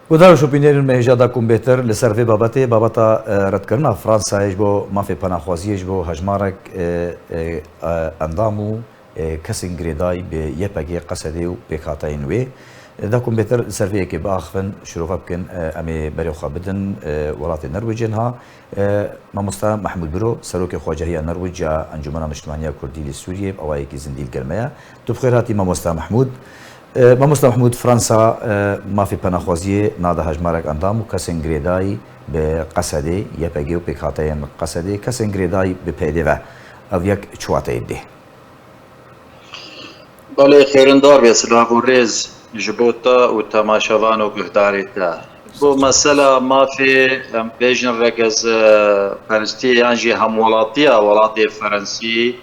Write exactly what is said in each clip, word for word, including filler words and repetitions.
Guhdar û şopînerên me hêja da ku bêtir li ser vê babetê, babeta, e, redkirina Fransayê ji bo mafê penaxwaziyê ji bo hejmarek, e, e, e, endam û, e, kesên girêdayî bi Y P G, Qesedê û pêkhateyên wê. E, da ku bêtir li ser vê yekê biaxivin, şirove bikin, e, em ê berê xwe bidin, e, welatê Nerwêcê niha. E, Mamosta Mehmûd Biro, Serokê Xwecehiya Nerwêc ya Encûmena Niştimaniya Kurdî li Sûriyê, bi awayekî zindî li gel me ye. Tu bi xêr hatî, Mamosta Mehmûd. E, Mamosta Mehmûd, Fransa, e, mafê penaxwaziyê nade hejmarek endam û kesên girêdayî bi Qesedê, Y P G û pêkhateyên Qesedê, kesên girêdayî bi P Y D ve. Ev yek çi wateyê didê? Belê, xêrindar be, silav û rêz ji bo te û temaşevan û guhdarê te. Bo mesela mafê, em bêjin, regez, e, perestiyê yan jî hemwelatiya welatê Ferensî,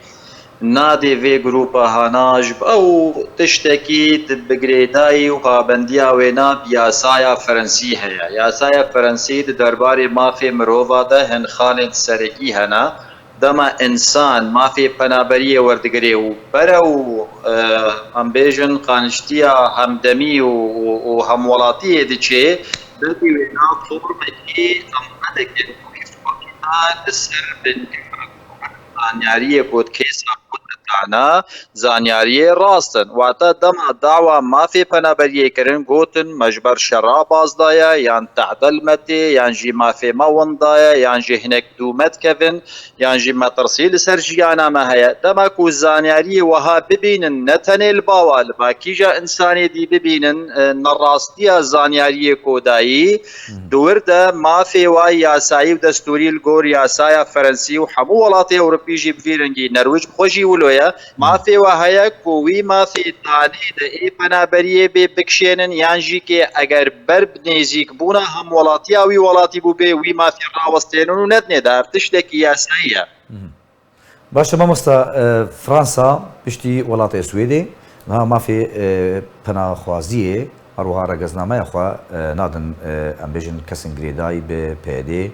nadê vê grûpa hana ji bo ew tiştekî di bi girêdayî û pabendiya wêna bi yasaya Ferensî heye. Yasaya Ferensî di derbarê mafê mirova de hin xalên serekî hene. Dema însan mafê penaberiyê werdigire û berew, e, em bêjin, qaniştiya hemdemî û, û, û hemwelatiyê diçe, berî wêna formekî em vedikin ku îfadî li ser bingeha zanyariyê ku di kêsa xwe de dana, zanyariyê rast in. Wata dema dawa mafê penaberiyê kirin, gotin, me ji ber şera baz daye, yan tehdel me tê, yan jî mafê me winda ye, yan jî hinek dû me dikevin, yan jî metirsî li ser jiyana me heye. Dema ku zanyariyê wiha bibînin, ne tenê li bawa, li ba kîja însanê dî bibînin, e, nerastiya zanyariyê ku dayî, di wir de mafê wa yasayî û destûrî li gor yasaya Ferensî û hemû welatê Ewropî jî bi vî rengî, Nerwîc bi xwe jî wilo ye, mafê wa heye ku wî mafê danê de ê penaberiyê bê bikişênin, yan jî kê eger ber bi nêzîkbûna hemwelatiya wî welatî bûbê, wî mafê rawestênin û nedinê de. Ev tiştekî yasayî ye. Baş e mamosta, e, Fransa piştî welatê Swêdê niha mafê, e, penaxwaziyê, her wiha regeznameya xwe, e, nadin, e, em bêjin kesên girêdayî bi P Y D, e,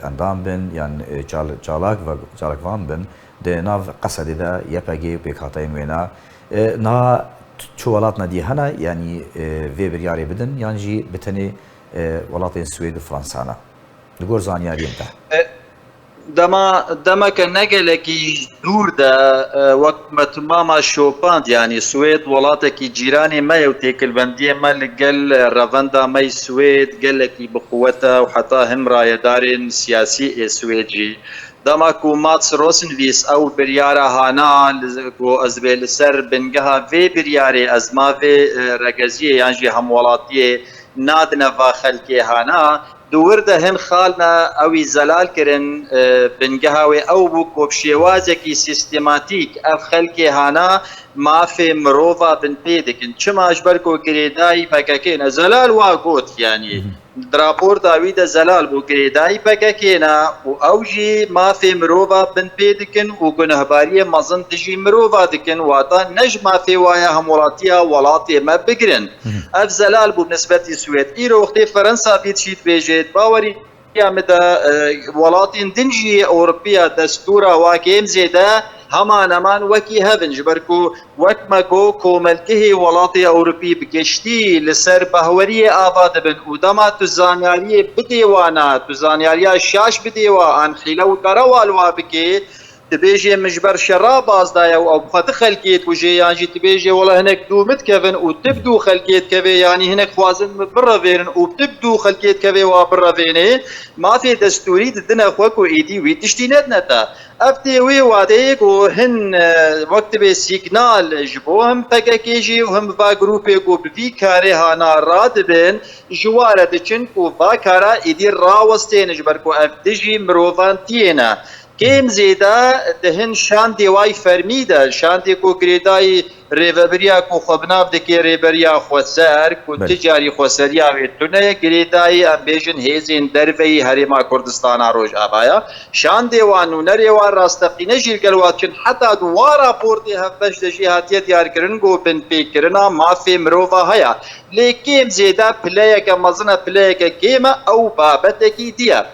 endam bin yan, e, çal-, çalak ve, çalakvan bin di nav Qesedê de Y P G û pêkhateyên wêna. E, niha t-, çi welatna dî hene, yanî, e, vê biryarê bidin yan jî bi tenê, e, welatên Swêd û Fransa ne? Li gor zanyariyên te. E, dema, demeke ne gelekî dûr de, e, wek me timama şopand, yanî Swêd welatekî cîranê me ye û têkilbendiyê me li gel revenda me yî Swêd gelekî bi quwet e û heta hin rayedarên siyasî ê Swêd jî. Dema ku Mats Rosenwies ew biryara hana, li, ku ez dibê li ser bingeha vê biryarê ez mafê, e, regeziyê yan jî hemwelatiyê nadine va xelkê hana, di wir de hin xalna ewî zelal kirin, e, bingeha wê ew bû ku bi şêwazekî sîstematîk ev xelkê hana mafê mirova binpê dikin. Çima? Ji ber ku girêdayî P K K ne. Zelal wa got, yanî, di raporta wî de zelal bû, girêdayî P K K ne û ew jî mafê mirova binpê dikin û gunehbariyê mezin dijî mirova dikin, wata ne ji mafê wa ya hemwelatiya welatê me bigirin. Ev zelal bû bi nisbetî Swêd. Îro wextê Ferensa vî tişî dibêje, di baweriya min de, e, welatên din jî Ewropiya destûra wa kêm zêde heman heman wekî hev in, ji ber ku wek me got, komelgehê welatê Ewropî bi giştî li ser bahweriyê ava dibin û dema tu zanyariyê bidê wana, tu zanyariya şaş bidê wa, an hîle û derewa li wa bikê, dibêjê min ji ber şera baz daye û ew bi xwe du xelkê dikuje, yan jî dibêjê wela hinek dû min dikevin û tu bi dû xelkê dikevê, yanî hinek dixwazin min birevêrin û tu bi dû xelkê dikevê wa birevênê, mafê destûrî didine xwe ku êdî wî tiştî nedine te. Ev tê wê wateyê ku hin, e, wek dibê sîgnal ji bo him P K K jî û him va grûpê ku bi vî karê hana radibin, ji wa re diçin ku va kara êdî rawestêne, ji ber ku ev dijî mirovantiyê ne. Kêm zêde di hin şandê wayî fermî de, şandê ku girêdayî rêvebiriya ku xwe bi nav dike Rêberiya Xweser, ku Belê. Ti carî xweseriya wê tune ye, girêdayî, em bêjin, hêzên derveyî Herêma Kurdistana Rojava ye. Şandê wan, nûnerê wan rasteqîne jî li gel wa diçin, heta di wa raportê hevbeş de jî hatiye diyarkirin ku binpêkirina mafê mirova heye. Lê kêm zêde pileyeke mezin e, pileyeke kêm e, ew babetekî dî ye.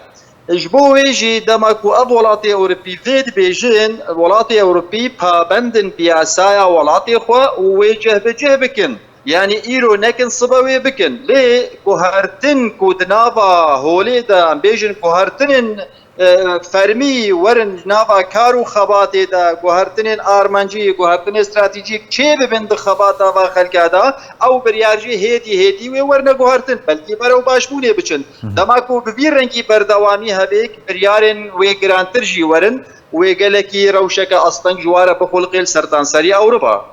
Ji bo wê jî dema ku ev welatê Ewropî vê dibêjin, welatê Ewropî pabend in bi yasaya welatê xwe û wê cih bi cih bikin. Yanî îro nekin sibe wê bikin. Lê guhertin ku di nava holê de, em bêjin guhertinên, e, fermî werin nava kar û xebatê de, guhertinên armancî, guhertinên stratejîk çê bibin di xebata va xelka de, ew biryar jî hêdî hêdî wê werine guhertin. Belkî berew başbûnê biçin. Dema ku bi vî rengî berdewamî hebe, biryarên wê girantir jî werin, wê gelekî rewşeke asteng ji wa re bixulqê li sertanserî Ewropa.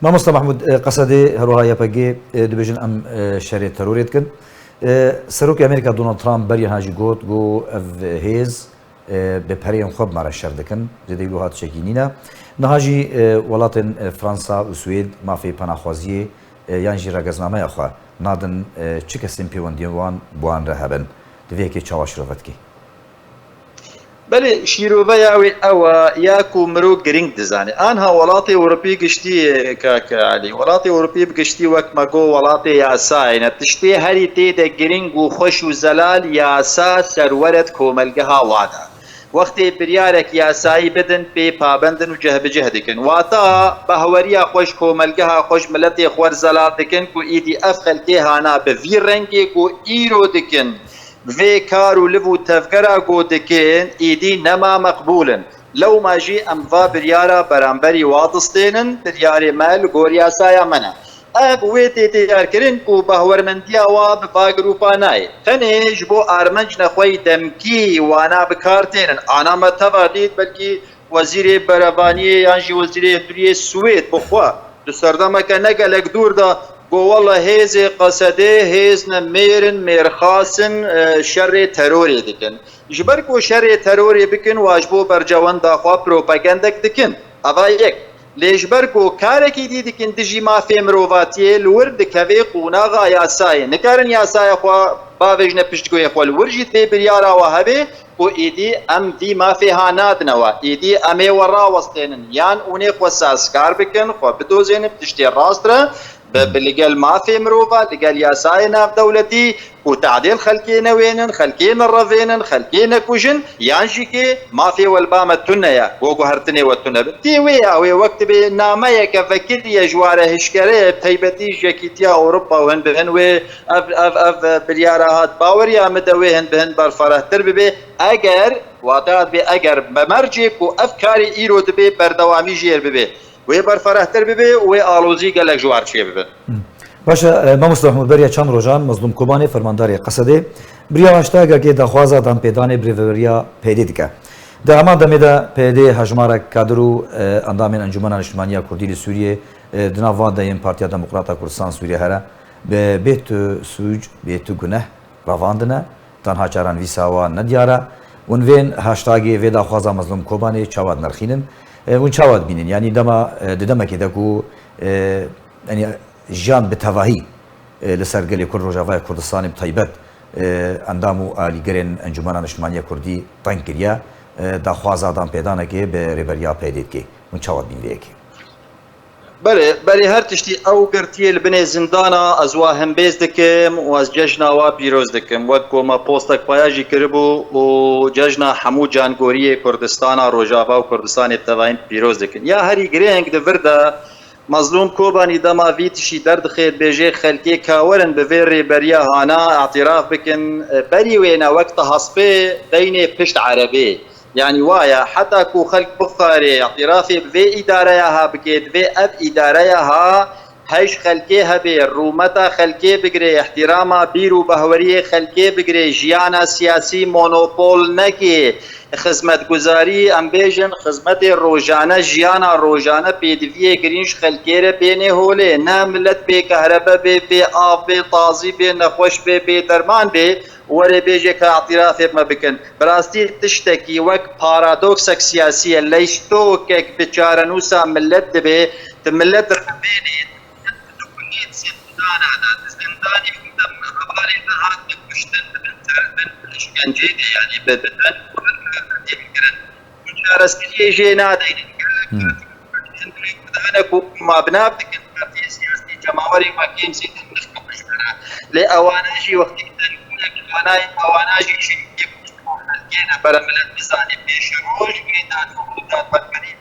Mamosta Mehmûd, e, Qesedê, her wiha Y P G, e, dibêjin em, e, şerê terorê dikin. E, Serokê Amerîka Donald Trump beriya niha jî got, got ev hêz, e, bi pereyên xwe bi me re şer dikin. Zêde îro hat çekî nîne. Niha jî, e, welatên, e, Fransa û Swêd mafê penaxwaziyê, e, yan jî regeznameya xwe nadin, e, çi kesên pêwendiyên wan bi wan re hebin. Divê yekê çawa şirove dikî? Belê, şîroveya wê ew e, ya ku mirov girîng dizane. Anha welatê Ewropî giştî, kak Elî, welatê Ewropî bi giştî wek me got welatê yasayê ne. Tiştê herî tê de girîng û xweş û zelal yasa serweret komelgeha wa de. Wextê biryarek yasayî bidin, pê pabendin û cih bi cih dikin. Wata behweriya xwe ji komelgeha xwe ji miletê xwe re zelal dikin ku îdî ev xelkê hana bi vî rengê ku îro dikin. Vê kar û liv û tevgera ku dikin, êdî nema meqbûl in. Lewma jî em va biryara beramberî wa distênin, biryarê me li gor yasaya me ne. Ev wê tê diyarkirin ku bahwermendiya wa bi va grûpa nayê. Tenê ji bo armenc nexweyî demkî wana bi kar tênin. Ana me teva dît, belkî Wezîrê Berevaniyê yan jî Wezîrê Hundiriyê Swêd bi xwe di serdemeke ne gelek dûr de got, wele hêzê Qesedê hêz ne mêr in, mêrxas in, e, şerê terorê dikin. Ji ber ku şerê terorê bikin, wa ji bo berjewenda xwe propagandek dikin. Eva yek. Lê ji ber ku karekî dî dikin dijî mafê mirovatiyê, li wir dikeve qonaxa yasayê. Nikarin yasaya xwe bavêjine piştgûyê xwe. Li wir jî divê biryara we hebe, ku êdî em vî mafê ha nadine we. Êdî em ê we rawestênin. Yan hûn ê xwe sazkar bikin, xwe bidozênin, tiştê rast re, bi, bi li gel mafê mirova, li gel yasayê navdewletî, ku tadêl xelkê newênin, xelkê nerevênin, xelkê nekujin, yan jî kê mafê we li ba me tune ye, ku guhertinê we tune be. Tê wê ya, wê wek dibê nameyeke vekiriye ji ware hişkere, taybetî ji Yekîtiya Ewropa û hin bi hin wê ev, ev, ev biryara hat baweriya min de wê hin bi hin berferehtir bibe. Eger, wata dibe eger bi mercê ku ev karê îro dibe berdewamî jê re bibe, wê berferehtir bibe û wê alozî gelek ji war çêbibe. Baş e, e, Mamoste Mehmûd, beriya çend rojan Mezlûm Kobanê, fermandarê Qesedê, beriya haştagekê daxwaza danpêdanê bi rêveberiya P Y D'ê dike. Di heman demê de P Y D hejmarek kadir û, e, endamên Encûmena Niştimanî ya Kurdî li Sûriyê, e, di nav van de yên Partiya Demokrata Kurdistan Sûriyê here, bi bê tu sûc, bê tu guneh ravandine, tenha çaran vîsa wan nediyar e. Hûn vên hashtagê vê daxwaza Mezlûm Kobanê çawa dinirxînin? E, hûn çawa dibînin? Yanî dema, e, di demekê de ku, e, yanî jiyan bi tevahî, e, li ser gelê Kurd, Rojavaya Kurdistanê bi taybet, e, endam û alîgirên Encûmena Niştimaniya Kurdî teng kiriye, e, daxwaza danpêdanekê bi rêberiya P Y D'ê dike. Hûn çawa dibînin vê yekê? Belê, berî her tiştî ew girtiyê li binê zindana, ez wa hembêz dikim û ez cejna wa pîroz dikim. Wek ku me postek paya jî kiribû û cejna hemû cangoriyê Kurdistana Rojava û Kurdistanê bi tevahî pîroz dikin. Ya herî girêng di vir de Mezlûm Kobanî dema vî tişî derdixe dibêje xelkê ka werin bi vê rêberiya hana îtiraf bikin, berî wêne wek ti hespê deynê pişt erebê. Yanî wa ye, heta ku xelk bixware îtirafê bi vê îdareya ha bike, divê ev îdareya ha hej xelkê hebe, rûmeta xelkê bigire, îhtîrama bîr û bahweriyê xelkê bigire, jiyana siyasî monopol neke, xizmetguzarî, em bêjin, xizmetê rojane, jiyana rojane pêdiviyê girîng ji xelkê re bêne holê. Ne milet bê kehrebe bê, bê av bê, tazî bê, nexweş bê, bê derman bê, were bêje ka îtirafê me bikin. Bi rastî tiştekî wek paradoksek siyasî ye, leystokek bi çarenûsa milet dibe, tu milet revênê, di gunê di zindana de, di zindanê de hevalên me hatin kuştin, di bin ser, bin îşkenceyê de, yanî bi, bi deng û bi kirin. Çareseriyê jê nadeynin. Gelek Hmm. Kurdane ku ma bi nav dikin partiyê siyasî, cemawerê ma kêm zêde nirxapişmene. Lê ewana jî wextê dengûnek, ewana, ewana jî şirîkê xelkê ne, bere milet bizane pêşeroj wê dad û dadwerberî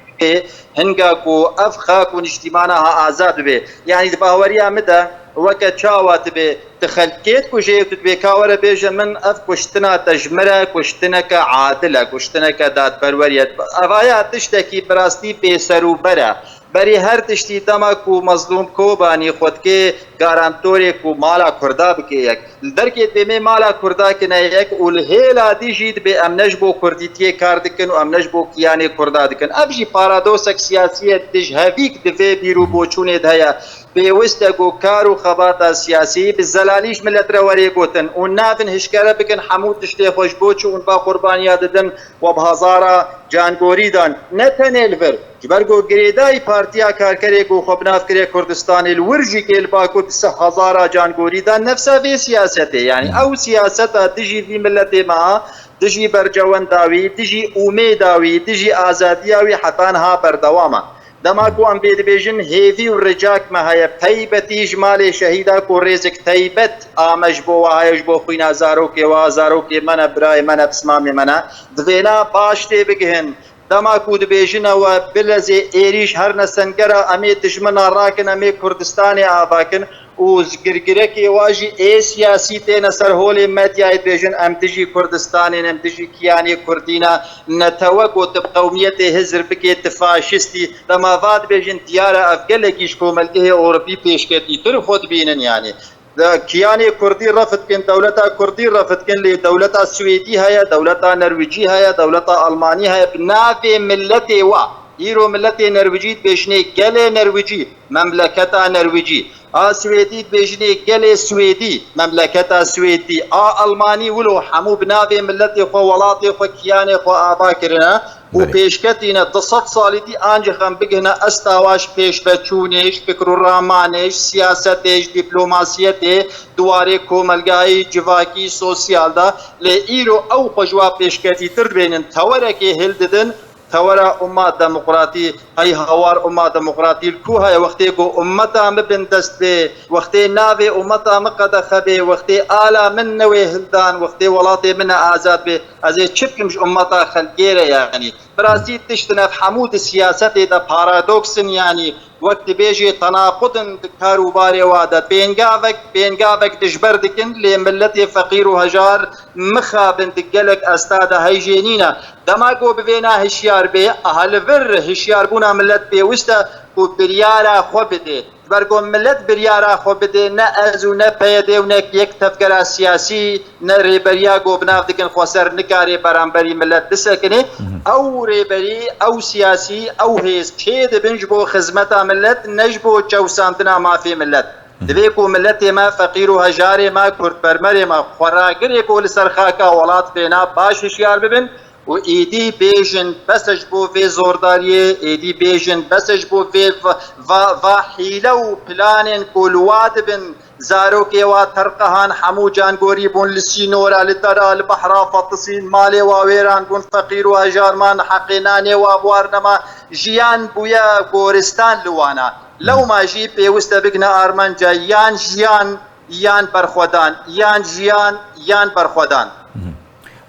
hinga ku ev xak û niştîmana ha azad bibe. Yanî di baweriya min de weke çawa dibe tu xelkê dikujê û tu dibê ka were bêje min ev kuştina te ji min re kuştineke adil e, kuştineke dadperwer ye. Evaya tiştekî bi rastî bêserûber e. Berî her tiştî dema ku Mezlûm Kobanî xwe dike garantorê ku mala Kurda bike yek. Li derkê dibê mê mala Kurda kine yek û li hêla dî jî dibê em ne ji bo Kurdîtiyê kar dikin û em ne ji bo kiyanê Kurda dikin. Ev jî paradosek siyasî ye, dijhevîk di vê bîr û boçûnê de heye. Pêwist e ku kar û xebata siyasî bi zelalî ji milet re were gotin û navin hişkere bikin hemû tiştê xwe ji bo çi hûn va qurbaniya didin we bi hezara cangorî dan. Ne tenê li vir. Ji ber ku girêdayî Partiya Karkerê ku xwe bi nav kiriye Kurdistanê li wir jî kê li Bakur di sih hezara cangorî de nefsa vê siyasetê. Yanî ew siyaseta dijî vî miletê me, dijî bercewenda wî, dijî umêda wî, dijî azadiya wî heta niha berdewam e. Dema ku em vê dibêjin hêvî û ricak me heye, peybetî ji malê şehîda ku rêzik teybet a me ji bo we heye, ji bo xwîna zarokê we, zarokê me ne, birayê me ne, pismamê me ne, divêna baş tê bigihin. Dema ku dibêjin ew e, bilezê êrîş her ne sengera em ê dijmina rakin, em ê Kurdistanê avakin û girgirekê wa jî ê siyasî têne ser holê medyayê dibêjin, em dijî Kurdistanê ne, em dijî kiyanê Kurdî ne, netewe ku tu bi qewmiyetê hizir bikê, tu faşistî. Dema va dibêjin diyar e ev gelekî ji komelgehê Ewropî pêşketîtir xwe dibînin yanî. Kiyanê Kurdî ref dikin, dewleta Kurdî ref dikin, lê dewleta Swêdî heye, dewleta Nerwicî heye, dewleta Almanî heye, bi navê miletê wa. Îro miletê Nerwicî dibêjinê gelê Nerwicî, memleketa Nerwicî. A Swêdî dibêjinê gelê Swêdî, memleketa Swêdî. A Almanî wilo hemû bi navê miletê xwe, welatê xwe, kiyanê xwe ava kirine. û Belê. pêşketîne. Du sed salî dî ancî xem bigihine estawa ji pêşveçûnê, ji fikr û ramanê, ji siyasetê, ji dîplomasiyetê, di warê komelgayî, civakî, sosyal de. Lê îro ew xwe ji wa pêşketîtir dibênin. Tewerekê hildidin, tewera umma demokratî, hey hawar umma demokratî li ku heye? Wextê ku ummeta min bindest bê, wextê navê ummeta min qedexe bê, wextê ala min newê hildan, wextê welatê min ne azad bê, ez ê çi bikim ji ummeta xelkê re yanî? Bi rastî tiştin ev hemû di siyasetê de paradoks in, yanî wek dibêjê tenaqud in di kar û barê wa de. Pêngavek, pêngavek dijber dikin, lê miletê feqîr û hejar mixabin di gelek esta de heyjê nîne. Dema ku bi vêna hişyar bê, aha li vir hişyarbûna milet pêwist e ku biryara xwe bidê. Ji ber ku milet biryara xwe bidê, ne ez û ne P Y D û ne yek tevgera siyasî, ne rêberiya ku bi nav dikin xweser nikarê beramberî milet bisekine. Ew rêberî, ew siyasî, ew hêz çê dibin ji bo xizmeta milet, ne ji bo çewsandina mafê milet. Divê ku miletê me, feqîr û hejarê me, kurdpermerê me, xweragirê ku li ser xaka welat bêna baş hişyar bibin. û êdî bêjin bes e ji bo vê zordariyê, êdî bêjin bes e ji bo vê va, va, va hîle û planên ku li wa dibin, zarokê wa terqehan hemû cangorî bûn, li sînora, li dera, li behra fetisîn, malê wa wêran bûn, feqîr û hejar man, heqê nanê wa bi war nema, jiyan bûye goristan li wana. Lewma jî pêwist e bigine armanca yan jiyan, yan berxwedan, yan jiyan, yan berxwedan.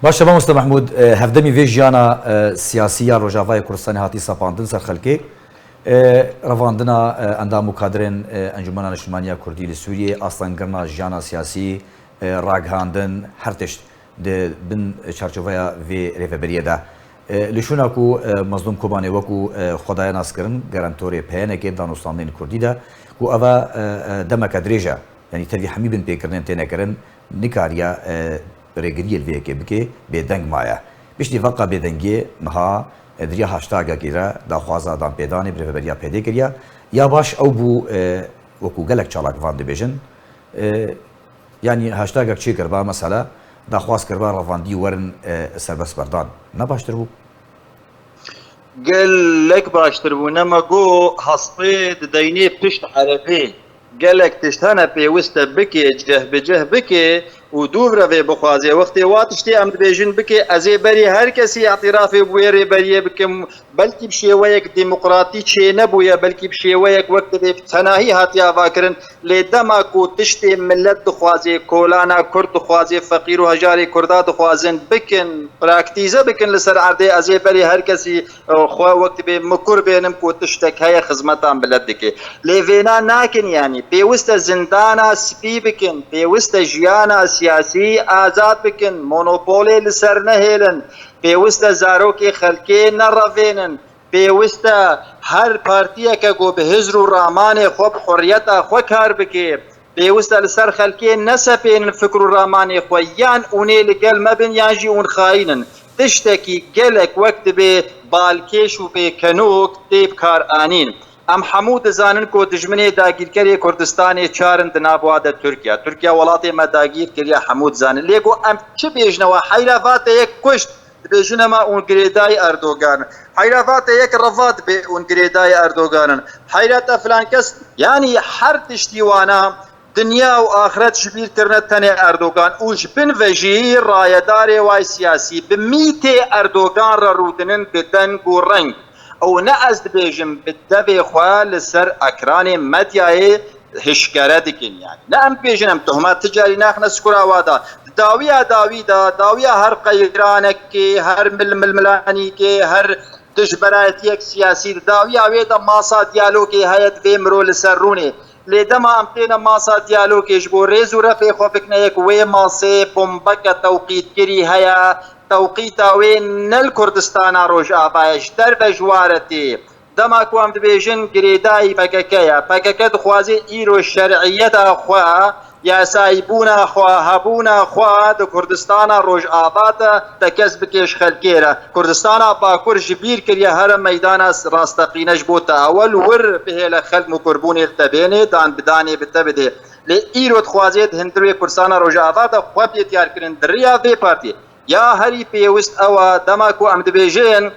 Baş e, mamoste Mehmûd, e, hevdemî vê jiyana, e, siyasî ya Rojavayê Kurdistanê hatî sepandin ser xelkê. E, revandina, e, endam û kadirên, e, Encûmena Niştimaniya Kurdî li Sûriyê, astengirina jiyana siyasî, e, ragihandin, her tişt di bin çarçoveya vê rêveberiyê de. E, li şûna ku, e, Mezlûm Kobanê wekû, e, xwe daye naskirin, garantorê P Y N'ê danûstandinên Kurdî de, ku eva, e, e, demeke dirêj e, yanî tevî hemî binpêkirinên têne kirin, nikariya, e, rêgiriyê li vê yekê bike, bêdeng maye. Piştî veqa bêdengiyê niha, e, di riya hashtagekî re daxwaza danpêdanê bi rêveberiya P D kiriye. Ya baş ew bû, e, wekû gelek çalakvan dibêjin, e, yanî hashtagek çêkiriba, mesela, daxwaz kiriba revandî werin, e, serbestberdan. Ne baştir bû? Gelek baştir bû. Nema got hestê dideynê pişt erebê. Gelek tişt hene pêwist e bike, cih bi cih bike. û dûv re vê bixwaze. Wextê wa tiştê em dibêjin bike, ez ê berî her kesî îtirafê bi wê rêberiyê bikim. Belkî bi şêweyek demokratî çênebûye, belkî bi şêweyek wek divê bi tenahî hatiye avakirin. Lê dema ku tiştê milet dixwaze, kolana Kurd dixwaze, feqîr û hejarê Kurda dixwazin bikin, praktîze bikin li ser erdê, ez ê berî her kesî, e, xwe wek divê mikur bênim ku tiştek heye xizmeta milet dike. Lê vêna nakin, yanî pêwist e zindana spî bikin, pêwist e jiyana siyasî azad bikin, monopolê li ser nehêlin, pêwist e zarokê xelkê nerevênin, pêwist e her partiyeke ku bi hizr û ramanê xwe, bi hurriyeta xwe kar bike, pêwist e li ser xelkê nesepênin fikr û ramanê xwe, yan hûn ê li gel me bin yan jî hûn xayîn in. Tiştekî gelek wek divê balkêş û bêkenok tê bi kar anîn. Em hemû dizanin ku dijminê dagîrkerê Kurdistanê çar in, di nav wa de Tirkiye. Tirkiye welatê me dagîr kiriye, hemû dizanin. Lê ku em çi bêjine we, heyra va te yek kuşt, dibêjin hema hûn girêdayî Erdogan in. Heyra va te yek reva dibê hûn girêdayî Erdogan in. Heyra te filan kes, yanî her tiştî wana dinya û axiret ji bîr kirine tenê Erdogan û ji bin ve jî rayedarê wayê siyasî bi mîtê Erdogan re rûdinin bi deng û reng. Ew ne ez dibêjim, bi devê xwe li ser ekranê medyayê hişkere dikin yani. Ne em dibêjin, em tohma ti carî naxine sikura wa da. Di dawiya dawî de, dawiya her qeyranekê, her milmilmilanîkê, her dijberayetiyek siyasî, di dawiya wê de masa diyalogê heye, divê mirov li ser rûnê. Lê dema em têne masa diyalogê, ji bo rêz û refê xwe bikine yek, wê masê bombeke tewqîtkirî heye, tewqîta wê ne li Kurdistana Rojava ye, ji derve ji wa re tê. Dema ku em dibêjin girêdayî P K K ye, P K K dixwaze îro şer'iyeta xwe, yasayîbûna xwe, hebûna xwe di Kurdistana Rojava de tekez bike ji xelkê re. Kurdistana Bakur ji bîr kiriye, here meydana rasteqîne ji bo te. Ewel wir bihêle xelk mikurbûnê li te bênê, dan bi danê bi te bidê. Lê îro dixwaze di hundir wê Kurdistana Rojava de xwe bê diyar kirin di riya vê partiyê. Ya herî pêwist ew e, dema ku em dibêjin,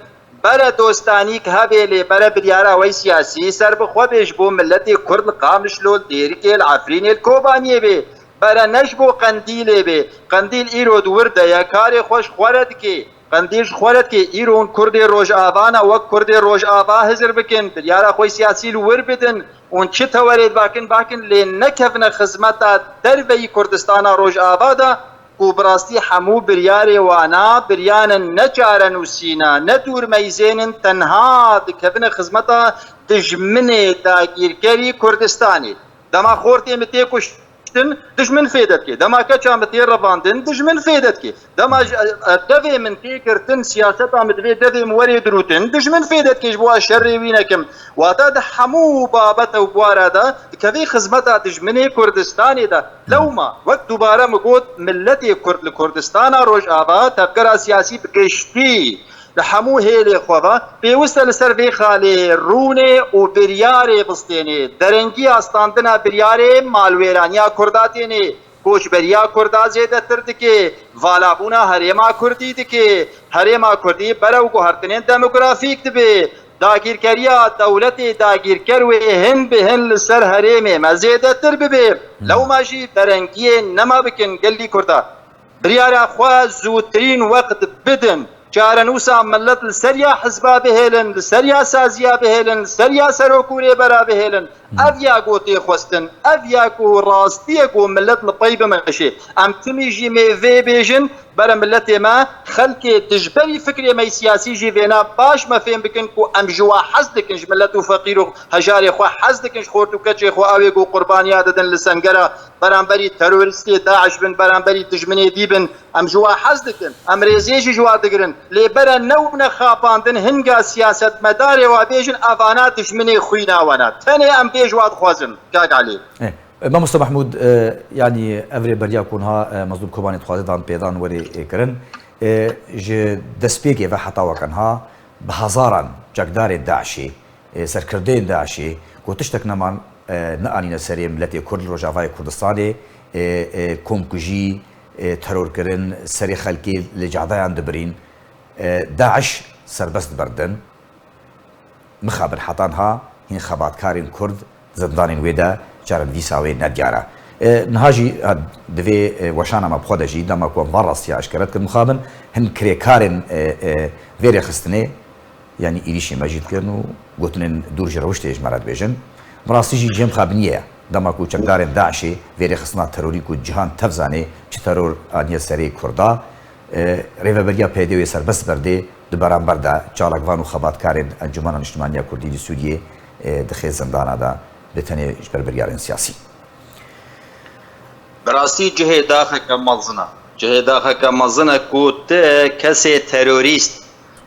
bere dostanîk hebe lê bere biryara wey siyasî ser bi xwe bê ji bo miletê Kurd li Qamişlo, li Dêrikê, li Efrînê, li Kobaniyê bê. Bere ne ji bo Qendîlê bê. Qendîl îro di wir de ye, karê xwe ji xwe re dike. Qendîl ji xwe re dike, îro hûn Kurdê Rojava ne, wek Kurdê Rojava hizir bikin, biryara xwe siyasî li wir bidin. Hûn çi tewerê dibakin, bakin, lê nekevine xizmeta derveyî Kurdistana Rojava de, ku bi rastî hemû biryarê wana biryan in, ne çarenûsî ne, ne dûrmeyzên in, tenha dikevine xizmeta dijminê dagîrkerî Kurdistanê. Dema xortê min tê kuştin, dijmin fêde dike. Dema keça min tê revandin, dijmin fêde dike. Dema ji, e, e, devê min tê girtin, siyaseta min divê devê min werê dirûtin, dijmin fêde dike ji bo ez şerê wî nekim. Wate di hemû babete û buwara de dikevî xizmeta dijminê Kurdistanê de. Lewma, wek dubare min got, miletê Kurd li Kurdistana Rojava, tevgera siyasî bi giştî, li hemû hêlê xwe ve, pêwist e li ser vê xalê rûnê û biryarê bistênê. Derengiya standina biryarê malwêraniya Kurda tênê. Koçberiya Kurda zêdetir dike, valabûna herêma Kurdî dike. Herêma Kurdî berew guhertinên demografîk dibe. Dagîrkeriya dewletê dagîrker wê hin bi hin li ser herêmê me zêdetir bibe. Lewma jî derengiyê nema bikin gelî Kurda. Biryara xwe zûtirîn wext bidin. Çarenûsa milet li ser ya hizba bihêlin, li ser ya saziya bihêlin, li ser ya serok û rêbera bihêlin. Ev ya ku tê xwestin, ev ya ku rastiyê ku milet li pey bimeşê. Em timî jî mê vê bêjin, bere miletê me, xelkê dijberî fikrê me yî siyasî jî vêna baş me fêm bikin ku em ji wa hez dikin, ji milet û feqîr û hejarê xwe hez dikin, ji xort û keçê xwe, ew ê ku qurbaniya didin li sengera beramberî terorîstê DAIŞ bin, beramberî dijminê dî bin, em ji wa hez dikin, em rêzê jî ji wa digirin. Lê bere new nexapandin hinga siyasetmedarê wa bêjin, evana dijminê xwîna we ne. Tenê em vê ji wa dixwazin, kak Elî. Eh, Mamoste Mehmûd, eh, yanî ev rêberiya ku niha, eh, Mezlûm Kobanê dixwaze dan pêdan werê, eh, kirin, eh, ji destpêkê ve heta weke niha bi hezaran çekdarên DAIŞê, e, serkirdeyên DAIŞê ku tiştek neman, e, neanîne serê miletê Kurd li Rojavayê Kurdistanê, e, e, komkujî, e, terorkirin, serê xelkê li cadayan dibirîn. E, DAIŞ serbest berdin. Mixabin heta niha hîn xebatkarên Kurd zindanên wê de çarenivîsa wê nediyar e. E, niha jî, ha, di vê, e, weşana me bi xwe de jî, dema ku em van rastiya eşkere dikin, mixabin hin kirêkarên, e, e, vê rêxistinê, yanî êrîşî me jî dikin û gotinên dûr ji rewiştê ji me re dibêjin. Bi rastî jî cem xwe bi niyê ye. Dema ku çekdarên DAIŞê vê rêxistina terorî ku cihan tev zanê çi teror aniye serê Kurda, e, rêveberiya P D Wê serbest berdê, di beramber de çalakvan û xebatkarên Encûmena Niştimaniya Kurdî li Sûriyê, e, dixê zindana de, bi tenê ji ber biryarên siyasî. Bi rastî cihê daxeke mezin e. Cihê daxeke mezin e ku ti kesê terorîst,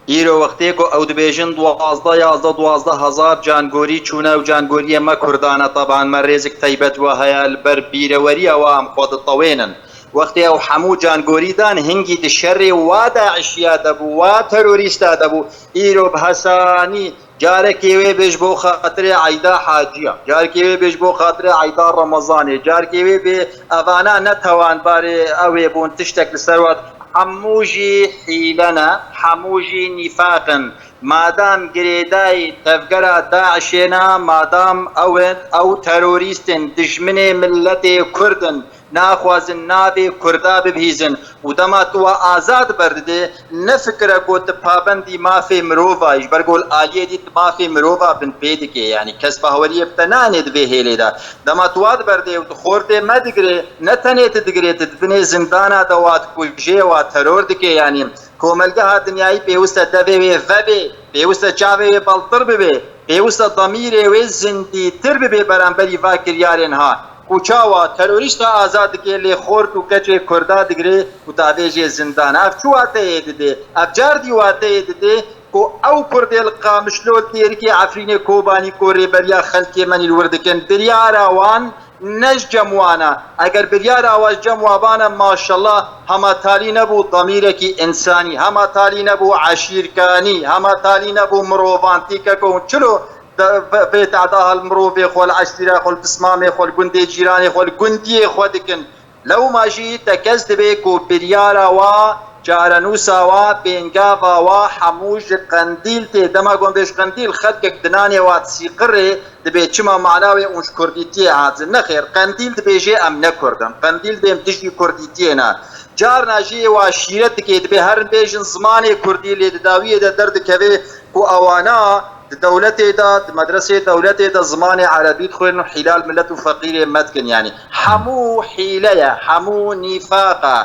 îro wextê ku ew dibêjin duwazdeh, yazdeh, duwazdeh hezar cangorî çûne, ew cangoriyê me Kurdan e, teban me rêzik teybet we heye, li ber bîreweriya we em xwe ditewênin. Wextê ew hemû cangorî dan, hingî di şerê wa DAIŞiya de bû, wa terorîsta de bû, îro bi hesanî Carekê wê bê ji bo xatirê Eyda Haciya, carekê wê bê ji bo xatirê Eyda Remezanê, carekê wê bê evana ne tewanbarê ew ê bûn tiştek li ser wat. Hemû jî hîle ne, hemû jî nîfaq in. Madam girêdayî tevgera DAIŞê ne, madam ew in, ew terorîst in, dijminê miletê Kurd in. Naxwazin navê Kurda bibihîzin û dema tu wa azad berdidê, ne fikire ku tu pabendî mafê mirova yî, ji ber ku li aliyê dî tu mafê mirova binpê dikê, yanî kes bahweriyê bi te nanê di vê hêlê de. Dema tu wa diberdê û tu xortê me digirê, ne tenê tu digirê, tu di binê zindana de wa dikujê, wa teror dikê, yanî komelgeha dinyayî pêwist e devê wê vebê, pêwist e çavê wê baltir bibe, pêwist e demîrê wê zindîtir bibe beramberî va kiryarên ha. Ku çawa terorîsta azad dike, lê xort û keçê Kurda digire û davêjê zindan. Ev çi wateyê dide? Ev cardî wateyê dide ku ew Kurdê li Qamişlo, li Têrikê, Efrînê, Kobanî ku rêberiya xelkê me nî li wir dikin, biryara wan ne ji cem wan e. Eger biryara wan ji cem wan bane, maşallah, hema talî nebû demîrekî însanî, hema talî nebû eşîrkanî, hema talî nebû mirovantî. Keko hûn çilo de-, ve-, vê tehda hal mirovê xwe li eşîra xwe, li pismamê xwe, li gundê cîranê xwe, li gundiyê xwe dikin. Lewma jî tekez dibe ku biryara wa, çarenûsa wa, pêngava wa hemû ji Qendîl tê. Dema ku em bê ji Qendîl xelkek dinanê wa disîqirê, dibe çima mana wê û ji Kurdîtiyê hatin. Nexêr, Qendîl dibêje em ne Kurd in. Qendîl dê em dijî Kurdîtiyê ne. Carna jî wa şîret dike, dibe herin bêjin zimanê Kurdî lê di dawiyê de derdikeve ku ewana di dewletê de, di medresê dewletê de zimanê erebî dixwînin û hîlal milet û feqîrê me dikin. Yanî hemû hîle ye, hemû nîfaq e.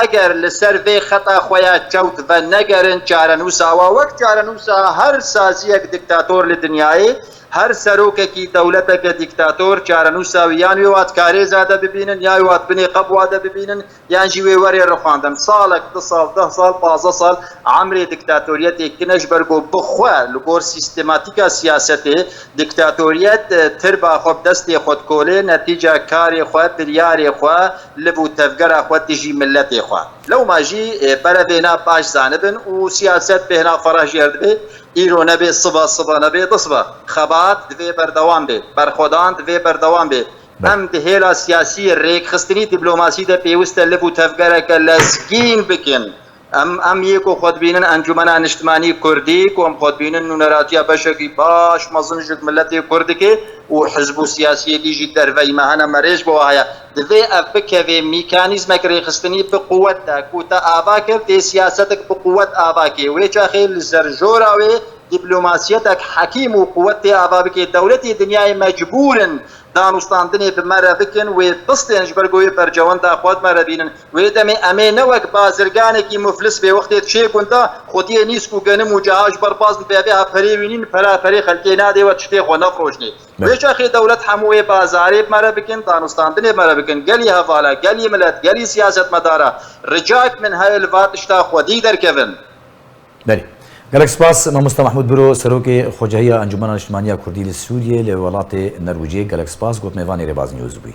Eger li ser vê xeta xwe ya çewt venegerin çarenûsa wa, wek çarenûsa her saziyek diktator li dinyayê, her serokekî dewleteke diktator çarenûsa wî yan wê wa di karêza de bibînin, ya wê wa di binê qebwa de bibînin, yan jî wê were rixwandin. Salek, du sal, deh sal, pazdeh sal emrê diktatoriyetê kine, ji ber ku bi xwe li gor sîstematîka siyasetê diktatoriyet, e, tirba xwe bi destê xwe dikole, netîca karê xwe, biryarê xwe, liv û tevgera xwe dijî miletê xwe. Lewma jî, e, berevêna baş zanibin û siyaset bêhna ferah jê re dibe. Îro nebe siba, siba nebe du siba. Xebat divê berdewam be, berxwedan divê berdewam be. Em di hêla siyasî, rêkxistinî, dîplomasî de pêwist e liv û tevgereke lezgîn bikin. Em, em yê ku xwe dibînin Encûmena Niştimanî Kurdî, ku em xwe dibînin nûneratiya beşekî baş mezin ji miletê Kurd dike û hizb û siyasiyê dî jî derveyî me hene, me rêj bo heye. Divê ev bikeve mîkanîzmek rêxistinî bi quwet de, ku te ava kir, tê siyasetek bi quwet ava kê. Wê çaxê li ser jora wê dîplomasiyetek hekîm û quwet tê ava bike. Dewletê dinyayê mecbûr in danûstandinê bi me re bikin, wê bistên, ji ber ku wê bercewenda xwe di me re bînin. Wê demê em ê ne wek bazirganekî muflis bê, wextê diçê gunda, xwediyê nîsk û genim û caha ji ber baz dibe, vê ha perê wî nîn, pera perê xelkê nadê we tiştê xwe nefroşnê. Belê. Wê çaxê dewlet hemû wê bazarê bi me re bikin, danûstandinê bi me re bikin. Gelî hevala, gelî milet, gelî siyasetmedara, ricak min heye li va tişta xwedî derkevin. Belê. Gelek spas, Mamosta Mahmûd Biro, Serokê Xwecehiya Encûmena Niştimaniya Kurdî li Sûriyê, li welatê Nerwicê. Gelek spas, got mêvanê Rêbaz News bûyî.